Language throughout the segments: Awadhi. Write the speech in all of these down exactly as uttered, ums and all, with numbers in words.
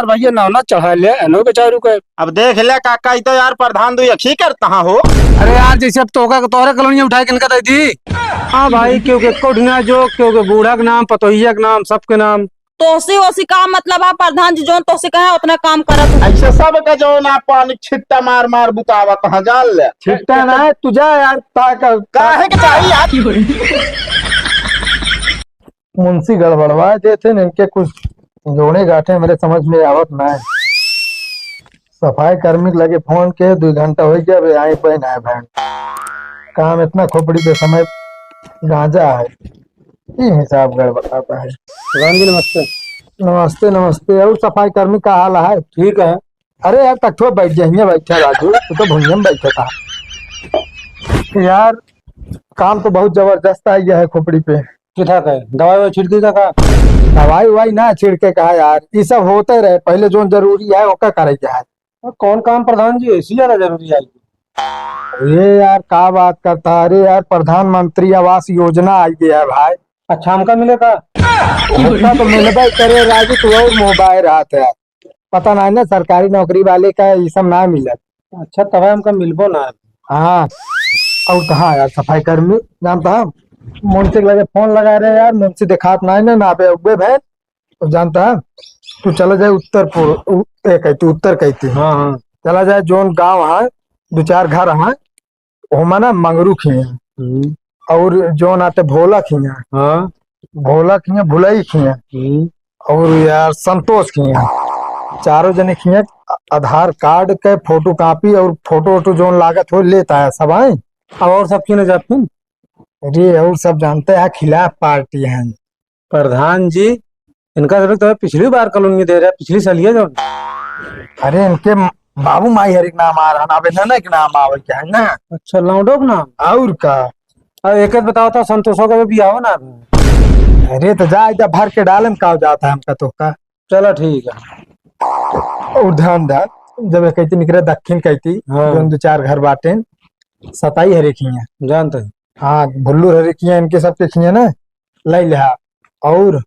भैया, नाव ना चढ़ा ले, एनो बेचारू के। अब देख ले काका, ई तो यार प्रधान दू एक ही करता हो। अरे यार, जैसे अब तोका के तोहरे कॉलोनी उठाए के इनका दे दी। हाँ भाई, क्यों के कोठ ना जो, क्यों के बूढ़ा के नाम, पतोहिया के नाम, सबके नाम। तोसी ओसी का मतलब है प्रधान जी, जोन तोसी कहे उतना काम करत हो। ऐसे सब का जो ना पानी छिट्टा मार मार बुतावत, हाँ जान ले। छिट्टा ना है, तू जा यार, ता का काहे के चाहिए यार? मुंशी गड़बड़वा देते हैं, इनके कुछ जोड़े गांठे मेरे समझ में आवत ना है। सफाई कर्मी के लगे फोन के, दो घंटा हो गया, अबे आए पे ना है बहन। काम इतना खोपड़ी पे समय गांजा है, ये हिसाब गड़बड़ाता है। प्रधान जी नमस्ते। नमस्ते, नमस्ते। और सफाई कर्मी का हाल है? ठीक है। अरे यार, तक तो बैठ जा, हियां बैठा राजू, तू तो भुइयां में बैठा था। यार, काम तो बहुत जबरदस्त आ गया है खोपड़ी पे। किथा का है? दवाई ववाई छिड़की का का? दवाई ववाई ना छिड़के का यार, ये सब होते रहे, पहले जो जरूरी है ओका करे के है। और कौन काम प्रधान जी, ऐसी ज्यादा जरूरी है? ये यार का बात करता है? अरे यार, प्रधानमंत्री आवास योजना आई गया है भाई। अच्छा, हमका मिले का? हमका तो मिलबे करे राजू, तू और मोबाइल रहत है। पता नहीं ना, सरकारी नौकरी वाले का ये सब ना मिलत। अच्छा, तब हमका मिलबो ना। हाँ, और कहाँ यार सफाई कर्मी, जानता है, मुंशी के लगे फोन लगा रहे यार, मुंशी देखात नहीं ना, ना पे उबे भैन, तो जानता है, तू चला जाए उत्तरपुर, उ-, ए कहती, उत्तर कहती। हाँ, हाँ। चला जाए, जोन गांव है, दो चार घर है, ओमा ना मंगरू खिया। हम्म। और जोन आते भोला खिया। हाँ। भोला खिया, भुलई खिया। हम्म। और यार संतोष खिया। चारों जने खिया आधार कार्ड के फोटो कॉपी और फोटो वोटो जोन लागत हो लेता है सब आए। अब और सब खिया जाते हैं? अरे और सब जानते हैं खिलाफ पार्टी है। प्रधान जी, इनका सब तो पिछली बार कॉलोनी दे रहे, पिछली साल ये जो। अरे इनके म-, बाबू माई हरिक नाम आ रहा ना, अबे ननक नाम आवे क्या है ना? अच्छा, लौंडो के नाम? और का? अब एक एक बताओ तो, संतोषो का भी बियाह हो ना अभी। अरे तो जा, इधर भर के डालम का हो जाता है हमका तो का। चलो ठीक है। और ध्यान दा, जब एक कहती निकले दक्षिण कहती, हाँ। जोन दो चार घर बाटेन, सताई हरे खिया। जानते हैं। हाँ, भुल्लू हरे खिया, इनके सबके खिया ना, लाई लिहा। और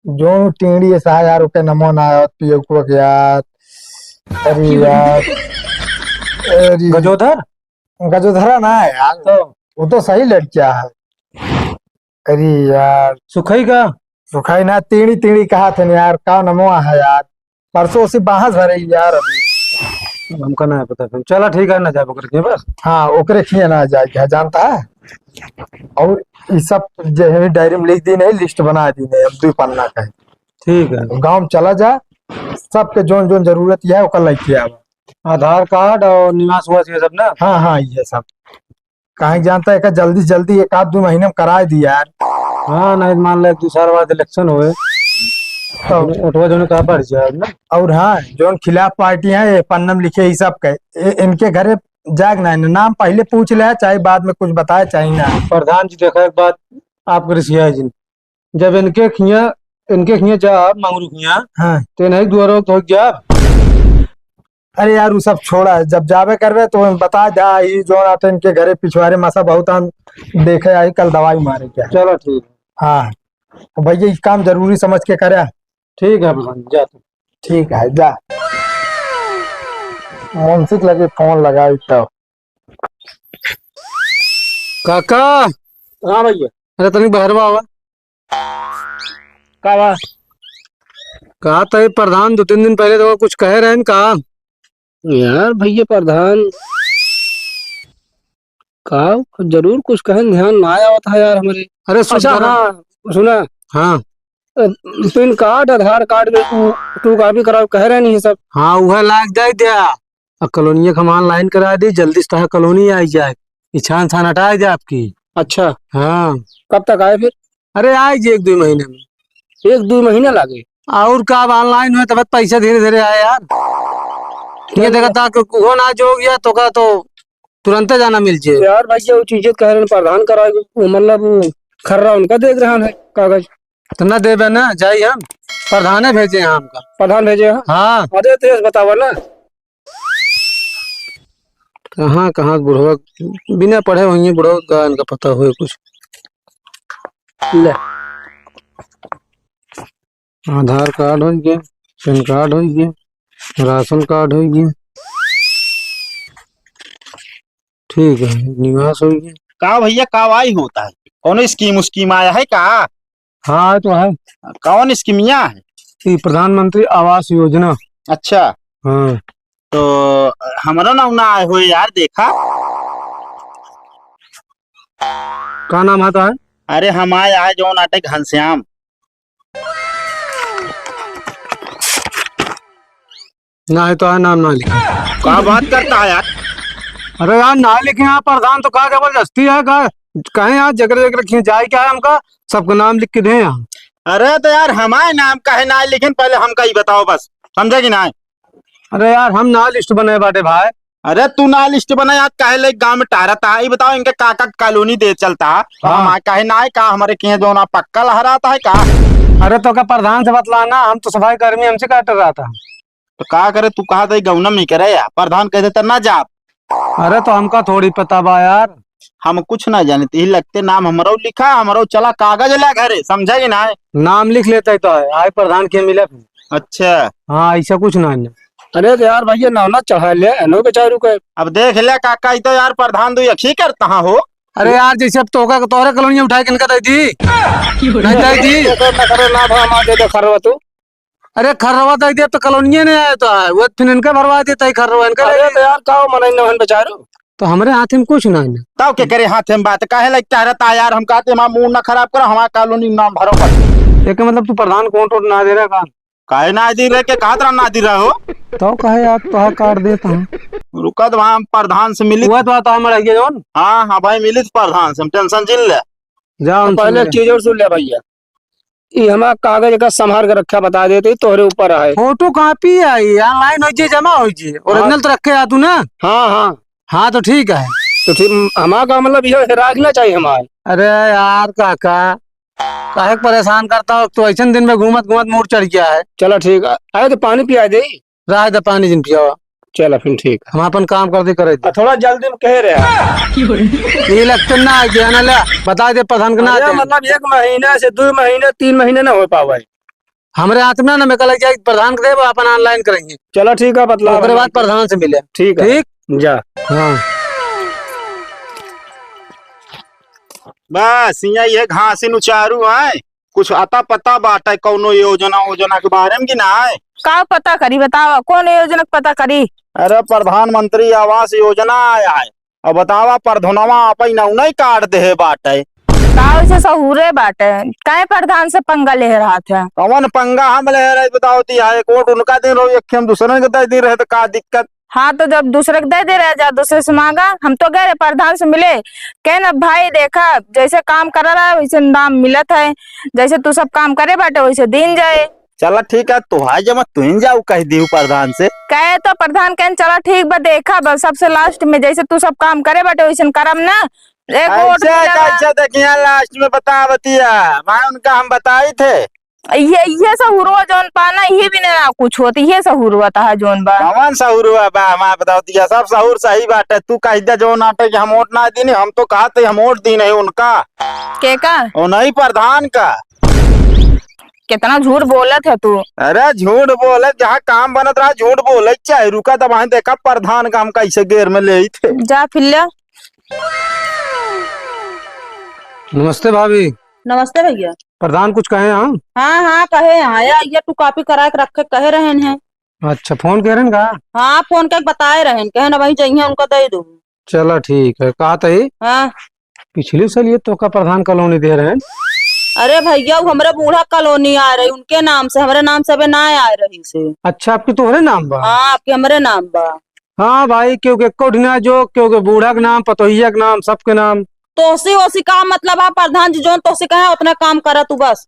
जो टेढ़ी है सा यार, ओके नमो ना आवत, पियकुआ के यार। अरे यार। अरे। गजोधर? गजोधरा ना है यार। तो? वो तो सही लड़किया है। अरे यार। सुखई का? सुखई ना, टेढ़ी टेढ़ी कहा थे ना यार, का नमो है यार। परसों उसी बाहस भरे यार अभी। हमका ना पता फिर। चला ठीक है, ना जाबो करके बस। हाँ, ओकरे खिया ना जाए, क्या जानता है? और ये सब जो है डायरी में लिख दी नहीं, लिस्ट बना दी नहीं, अब दो पन्ना का है। ठीक है। गाँव में चला जा, सबके जोन जोन जरूरत है, ओकर लेके आवा। आधार कार्ड और निवास उवास ये सब ना? हाँ, हाँ, ये सब। काहे जानता है, एका जल्दी से जल्दी एक आध दो महीने में कराए दी यार। हाँ, नहीं मान ले, दूसरा बार इलेक्शन होए, तो वोटवा जोने का बढ़ जाए ना। और हाँ, जोन खिलाफ पार्टी है, ये पन्नम लिखे, ये सब के, ए-, इनके घरे जाग ना है, नाम पहले पूछ ले, चाहे बाद में कुछ बताए, चाहे ना। प्रधान जी, देखा एक बात, आपके रिसिया जी, जब इनके खिया, इनके खिया जा मंगरू खिया, हाँ। तो इन्हें दुआरो तो हो गया। अरे यार, वो सब छोड़ा, जब जाबे करबे तो बता जा, ये जो आते इनके घरे पिछवारे मसा बहुत हम देखे आई, कल दवाई मारे क्या। चलो ठीक। हाँ, तो भैया, ये काम जरूरी समझ के करे। ठीक है प्रधान, जा तू। ठीक है, जा। मुंशी के लगे फोन लगाई तो। काका। हाँ भैया। अरे तनी बहरवा आवा। का बा? कहा तो ये प्रधान दो तीन दिन पहले तो कुछ कहे रहे न का? यार भैया प्रधान का जरूर कुछ कहे, ध्यान ना आवत है यार हमरे। अरे सुन अच्छा, जरा। हाँ, सुना। हाँ। अ, पिन कार्ड, आधार कार्ड में तू, तू कॉपी कराओ कह रहे नहीं सब। हाँ, वह लाग जाए दिया। आ कॉलोनिया के हम online करा दी, जल्दी से तहार कॉलोनी आई जाए, ई छान छान हटाए दे आपकी। अच्छा। हाँ। कब तक आए फिर? अरे, आए जी एक दो महीने में। एक दो महीने लागे? और का, अब online हुए तब पैसा धीरे धीरे आए यार। ये देखा था कि वो ना जो हो गया तो का तो तुरंते जाना मिल जाए। यार भैया, वो चीजें कह रहे हैं, प्रधान कराए, वो मतलब वो खर्रा उनका देख रहा है कागज। तो ना देबे ना, जाई हम, प्रधाने भेजे हैं हमका। प्रधान भेजे हैं? हाँ। अरे तो यस बतावा ना। कहाँ, कहाँ बुढ़वा, बिना पढ़े होइए बुढ़वा, का इनका पता होए कुछ। ले। आधार कार्ड हो गया, पैन कार्ड होइ गया, राशन कार्ड होइ गया, ठीक है, निवास होइ गया। का भैया, का वाई होता है? कौनो स्कीम उस्कीम आया है का? हाँ, आया तो है। कौन स्कीमिया है? ये प्रधानमंत्री आवास योजना। अच्छा। हाँ। तो हमरो नाम ना आए हो यार, देखा। का नाम है तो है? अरे हम आए, आए जौन आटे घनश्याम। ना है तो है, नाम ना लिखा। का बात करता है यार? अरे यार, ना लिखे यहाँ प्रधान तो का जबरदस्ती है का? कहें यार, जगह जगह रखिए, जाए क्या है हमका? सबका नाम लिख के दे यहाँ। अरे तो यार, हमारे नाम का है ना, लेकिन पहले हमका ही बताओ बस, समझे कि ना? अरे यार, हम ना लिस्ट बनाए बाटे भाई। अरे तू ना लिस्ट बनाए, आज काहे ले गांव में टहरता है? ये बताओ, इनके का का कॉलोनी दे चलता है? हाँ। हम काहे ना आए का? हमारे के जौन पक्का लहराता है का? अरे तो का प्रधान से बतलाना, हम तो सफाई कर्मी, हमसे का डराता है? तो का करे, तू कहा था गौनम नहीं करे यार, प्रधान कह देता ना जा। अरे तो हमका थोड़ी पता बा यार। हम कुछ ना जाने, यही लगते नाम हमरो लिखा, हमरो चला कागज ला घरे, समझा कि ना? नाम लिख लेता है तो है, आए प्रधान के मिले फिर। अच्छा। हाँ, ऐसा कुछ ना है। अरे तो यार भैया, नाम ना चढ़ा ले, एनो बेचारू के। अब देख ले काका, ई तो यार प्रधान दू एक ही करता हो। अरे यार, जैसे अब तोका, तोहरे कॉलोनी उठाए के इनका दे दी। नहीं दे दी। तो ना करो, ना भा, मार दे दे खरवा तू। अरे खर्रवा दे दे तो कॉलोनिये नहीं आया तो है, वो फिर इनका भरवा देता है खर्रवा, इनका ले अरे ले। तो यार, का हो मनई नहन बेचारू? तो हमरे हाथ में कुछ ना है। तब के करे हाथ में बात, काहे लाइक टहरता यार, हम कहते हमारा मूड ना खराब करो, हमारा कॉलोनी नाम भरो बस। एक मतलब तू प्रधान को वोट वोट ना दे रहा का? काहे ना दी रहे के कहत रहा ना दी रहा हो? तो कहे यार, तो कार्ड देता हूँ। रुका तो वहाँ हम प्रधान से मिली। हुआ तो आता हमारा ये जौन। हाँ, हाँ भाई, मिली तो प्रधान से, हम टेंशन जिन ले। जा तो उनसे पहले मिले। चीज और सुन ले भैया, ई हमार कागज का संभार के रखा, बता देते ही तोहरे ऊपर है। फोटो कॉपी आई, ऑनलाइन होइ जे, जमा होइ जे, ओरिजिनल हाँ। तो रखे आ तू ना? हाँ, हाँ। हाँ, तो ठीक है। तो ठीक, हमार का मतलब ये हेराक ना चाहिए हमार। अरे यार काका, काहे के परेशान करता हो? तू ऐसन दिन में घूमत घूमत मूड चढ़ गया है। चला ठीक है, अरे तो पानी पिया दे। रह दे, पानी जिन पियावा। चला फिर ठीक है। हम अपन काम कर दे, करे दे। आ, थोड़ा जल्दी में कहे रहे। ये लगते ना आ गया ना, ले, बता दे प्रधान के ना अरे, दे। मतलब एक महीना से दो महीने, तीन महीने ना हो पावे। हमरे हाथ में ना, ना, मैं कल जाए प्रधान के देब, अपन ऑनलाइन करेंगे। चला ठीक है, बतला ओकरे बाद प्रधान से मिले। ठीक है। ठीक? जा। हाँ। बस, यहाँ ये घासिन उचारू है। कुछ अता पता बाटे कौनो योजना वोजना के बारे में कि नाय? का पता करी, बतावा, कौन योजना के पता करी? अरे, प्रधानमंत्री आवास योजना आया है। अब बतावा, प्रधनवा आपन नौ नहीं काट देहे बाटे। का वैसे सहूरे बाटे? काहे प्रधान से पंगा ले रहत है? कौन पंगा हम ले रहे बताओ ती, एक वोट उनका दिन रहो, एक हम दूसरे के दे दिन रहे तो का दिक्कत? हाँ, तो जब दूसरे के दे दे रहे, जा दूसरे से मांगा। हम तो गए रहे प्रधान से मिले, कहे ना भाई देखा, जैसे काम कर रहा है वैसे दाम मिलत है, जैसे तू सब काम करे बाटे वैसे दिन जाए। चला ठीक है, तो है जब तुहिन जाऊ कह दियो प्रधान से। कहे तो प्रधान कहे चला ठीक बा, देखा बस सबसे लास्ट में जैसे तू सब काम करे बाटे वैसे करम ना, एक वोट ऐसे मिला बा। कैसे देखिए लास्ट में बता बतिया, भाई उनका हम बताई थे। ये, ये सहुरवा जौन बा ना, ये भी ना कुछ होत, ये सहुरवा तहा जौन बा। कौन सहुरवा बा? हमार बताओ, तो ये सब सहूर सही बाटे। तू कह दे जौन आटे कि हम वोट ना दीनी, हम तो कहत ही हम वोट दीन है उनका। के का? ओ नहीं, प्रधान का। कितना झूठ बोलत है तू। अरे झूठ बोले, जहाँ काम बनत रहा झूठ बोले चाहे। रुका तब वहीं देखा प्रधान का हम कैसे गेर में ले थे। जा फिर ले। नमस्ते भाभी। नमस्ते भैया। प्रधान कुछ कहे हम? हाँ, हाँ, कहे हैं। या, ये तू कॉपी करा के रखे, कहे रहन हैं। अच्छा, फोन कह रहे हैं का? हाँ, फोन करके बताए रहन, कहे ना वहीं जइहे, उनका दे दो। चला ठीक है, कहा तही। हाँ। पिछली साल ये तोका प्रधान कॉलोनी दे रहे हैं। अरे भैया, वो हमरे बूढ़ा कॉलोनी आ रही, उनके नाम से, हमरे नाम से अबे ना आ रही से। अच्छा, आपकी तोहरे नाम बा? हाँ, आपके हमरे नाम बा। हाँ भाई, क्योंकि एको ढिना जो, क्योंकि बूढ़ा के नाम, पतोहिया के नाम, सबके नाम। तोसी ओसी का मतलब है प्रधान जी, जोन तोसी कहे उतना काम करा तू बस।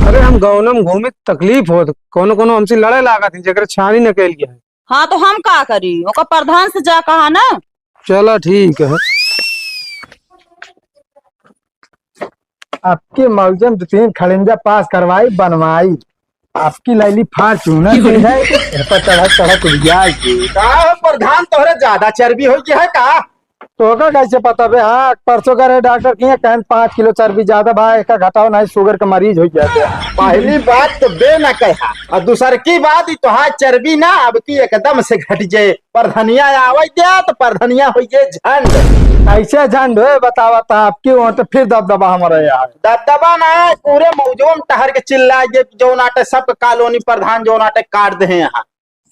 अरे हम गौनम घूमे तकलीफ होत, कोनो कोनो हमसे लड़े लागत है, जेकरे छानी न कैल गया है। हाँ तो हम का करी, ओकर प्रधान से जा कहा ना। चला ठीक है। आपके मौजम दो तीन खड़ंजा पास करवाई बनवाई। आपकी लैली Fortuner से है, एह पर चढ़त चढ़त उड़िया के। का हो प्रधान, तोहरे ज्यादा चर्बी हो गया है का? तोहका कैसे पता बे? हाँ, परसों करे डॉक्टर किहे, कहन पाँच किलो चर्बी ज्यादा बा, एका घटाओ, नाहीं sugar के मरीज होइ जात है। पहली बात तो बे ना कहा, और दूसर की बात, ई तोहार चर्बी ना अब की एकदम से घट जाए। परधनिया आवे दे तो परधनिया होइ जाए झंड। कैसे झंड होए बतावा, तो आपकी वहाँ तो फिर दबदबा हमारा यार। दबदबा ना है, पूरे मौजोम टहर के चिल्ला जे जौन आटे सब कॉलोनी प्रधान जौन आटे काट दे हैं यहाँ।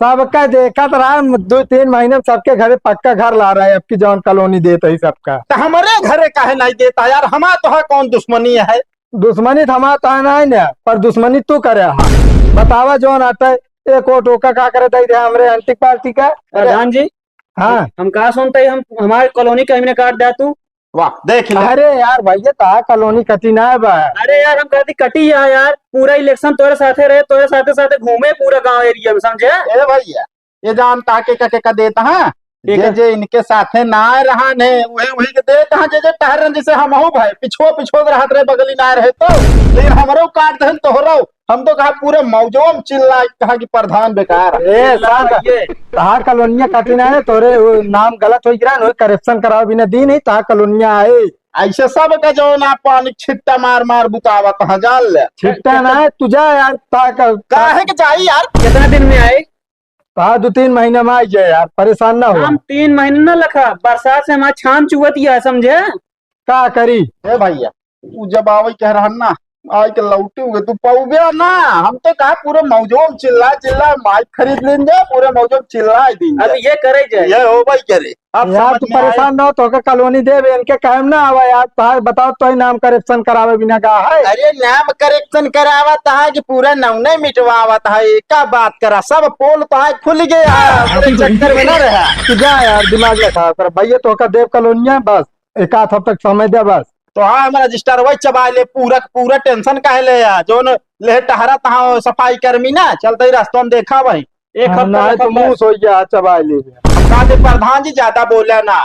सबका देखत रहा, दो तीन महीने में सबके घरे पक्का घर ला रहा है, अब की जौन कॉलोनी देत ही सबका। तो हमरे घरे काहे नहीं देता यार, हमार तोहार कौन दुश्मनी है? दुश्मनी तो हमार तोहार नहीं ना, पर दुश्मनी तू करे हा। बतावा जौन आटे, एक वोट ओका का करे दे दे हमरे anti party का। प्रधान जी, हाँ। हम का सुनते ही हम, हमारे कॉलोनी का हमने काट दिया तू। वाह, देख ले। अरे यार भैया, तोहार कॉलोनी कटी ना है बा। अरे यार, हम कहती कटी है यार, पूरा election तोरे साथे रहे, तोरे साथे साथे घूमे पूरा गांव area में, समझे? ए भैया, ये जान ताके का, के का देता, हाँ? ठीक जे, है। जे इनके साथे ना रहा ने, वही, वही के देता, हाँ, जे, जे टहरन जैसे हम हो भाई, पिछुआ, पिछुआ के रहत रहे, बगली ना रहे तो, लेकिन हमरो काट देन तोहरो। हम तो कहा पूरे मौजोम चिल्ला कहा कि प्रधान बेकार है। ए, साला, ये तोहार कॉलोनिया कटी ना है, तोरे वो नाम गलत हो गिरा, वो correction करावे बिना दी नहीं, तोहार कॉलोनिया आए। ऐसे सब का जो ना पानी छिट्टा मार मार बुतावत, हाँ, जान ले। छिट्टा ना है, तू जा यार, ता का, काहे के जाई यार? कितना दिन में आए? हाँ, दो तीन महीना में आ जाए यार, परेशान ना हो। हम तीन महीने ना लखा, बरसात से हमार छान चुवत ही है, समझे? का करी? ए भैया, तू जब आवई कह रहन ना, आइ के लौटी हुए, तू पौबे ना। हम तो कहा पूरे मौजोम चिल्ला चिल्ला माइक खरीद लेन जा, पूरे मौजोम चिल्ला दिन अब जा। ये करे जाए। ये हो भाई करे। अब यार, समझ तू में आए। परेशान ना हो, तोहका कॉलोनी देबे, इनके कायम ना आवा यार। तोहार बताओ, तो ही नाम correction करावे बिना गा है। अरे, नाम correction करावा तहा कि पूरा नौने मिटवावा तहा। एका बात करा, सब पोल तहा खुल गया, पूरे चक्कर में ना रहा। तू जा यार, दिमाग ना खराब कर भैया, तोहका देब कॉलोनिया, बस एक आध हफ्ता के समय दे बस। तो हाँ, हम रजिस्टर वही चबा ले, पूरा, पूरा tension काहे ले यार, जोन ले टहरा तहा सफाई कर्मी ना, चलते ही रास्ता में देखा वही। एक हाँ, हफ्ता नहीं लगा तो बस। मुंह सोई गया, चबाई ले गया। हम कहा थे, "प्रधान जी ज्यादा बोला ना।"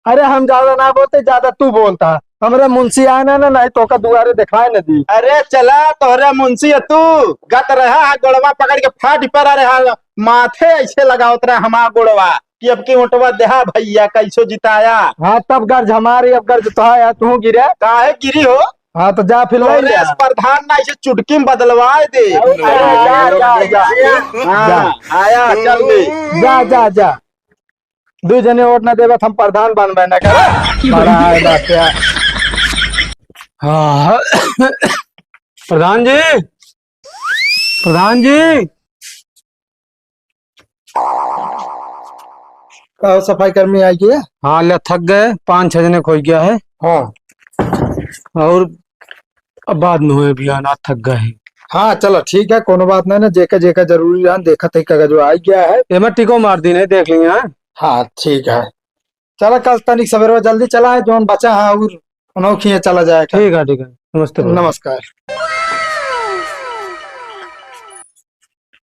अरे हम ज्यादा ना बोलते, ज्यादा तू बोलता। हमरे मुंशी आए ना, ना, नहीं तोहका दुआरे दिखाए न दी। अरे चला, तोहरे मुंशी है तू, गत रहा है, गोड़वा पकड़ के फाट पर रहा, माथे ऐसे लगावत रहा हमार गोड़वा कि अब की ओटवा देहा भैया, कैसो जिताया। हाँ, तब गर्ज हमारी, अब गर्ज तो है, तू गिरे। काहे गिरी हो? हाँ, तो जा फिर वही तोरे ले। प्रधान ना इसे चुटकी में बदलवाए दे। अरे, जा, जा, जा। हाँ, जा। आया, चल दे। जा, जा, जा। दू जने वोट ना देबे, तो हम प्रधान बनबे ना करे। बड़ा है बात यार। हाँ। प्रधान जी, प्रधान जी। का हो, सफाई कर्मी आई गया? हाँ, ले थक गए, पाँच छह जने खोई गया है। हाँ। और अब बाद में हुए भी आना, थक गए हैं। हाँ, चलो, ठीक है, कोनो बात नहीं ना, जेका, जेका जरूरी रहन, देखत है कागज वो आई गया है। एमे टिको मार दीन है, देख लेंगे, हाँ? हाँ, ठीक है। चला, कल तनिक सवेरे जल्दी चला है, जौन बचा है और उन्हों खिए चला जाए। ठीक है, ठीक है। नमस्ते भैया। नमस्कार।